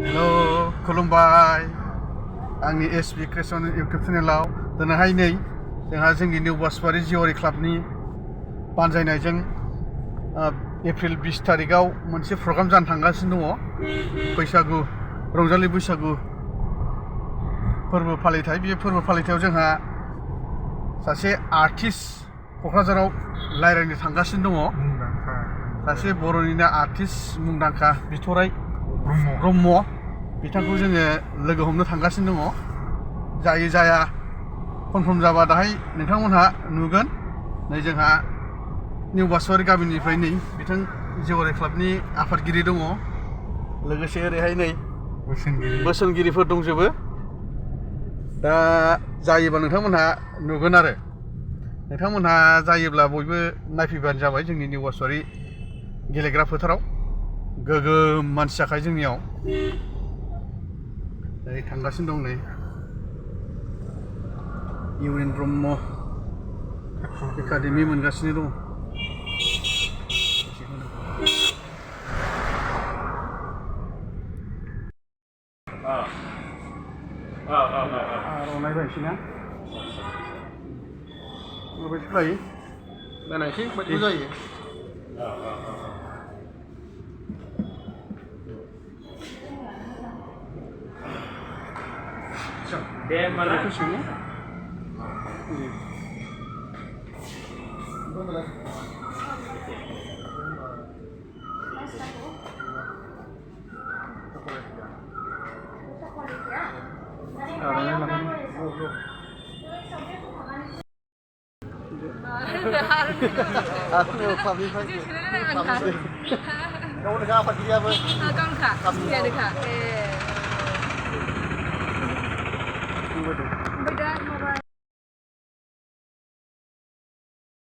हेल' खुलुमबाय आंनि एसबि creation YouTube चेनेलाव दिनैहाय नै जोंहा जोंनि निउ बासबारि जिउआरि क्लाबनि बानजायनायजों एप्रिल 20 तारिखआव मोनसे प्रग्राम जानो थांगासिनो दङ बैसागु रंजालि बैसागु फोरबो फालिथाय बे फोरबो फालिथायाव जोंहा सासे आर्टिस्ट क'क्राझाराव रायज्लायनो थांगासिनो दङ सासे बर'निनो आर्टिस्ट मुंदांखा बिथराय ब्रह्म बिथांखौ जोङो लोगो हमनो थांगासिनो दङ जायो जाया कनफार्म जाबा दाहाय नोंथांमोनहा नुगोन नै जोंहा निउ बासबारि गामिनिफ्राय नै बिथां जिउआरि क्लाबनि आफादगिरि दङ लोगोसे ओरैहाय नै बोसोनगिरिफोर दंजोबो दा जायोबा नोंथांमोनहा नुगोन आरो नोंथांमोनहा जायोब्ला बयबो नायफैबानो जाबाय जोंनि निउ बासबारि गेलेग्रा फोथाराव गोगोम मानसि जाखायो जोंनियाव नै थांगासिनो दं नै इउएन ब्रह्म एकाडेमि मोनगासिनो दं आर'नाइ बायसै ना माबायदि लायो नायनायसै बायदि जायो दे होनबालाय फैसिगोन aku kami saja. Kamu dekat apa dia apa? Kamu kak, dia dekat. Beda mobile.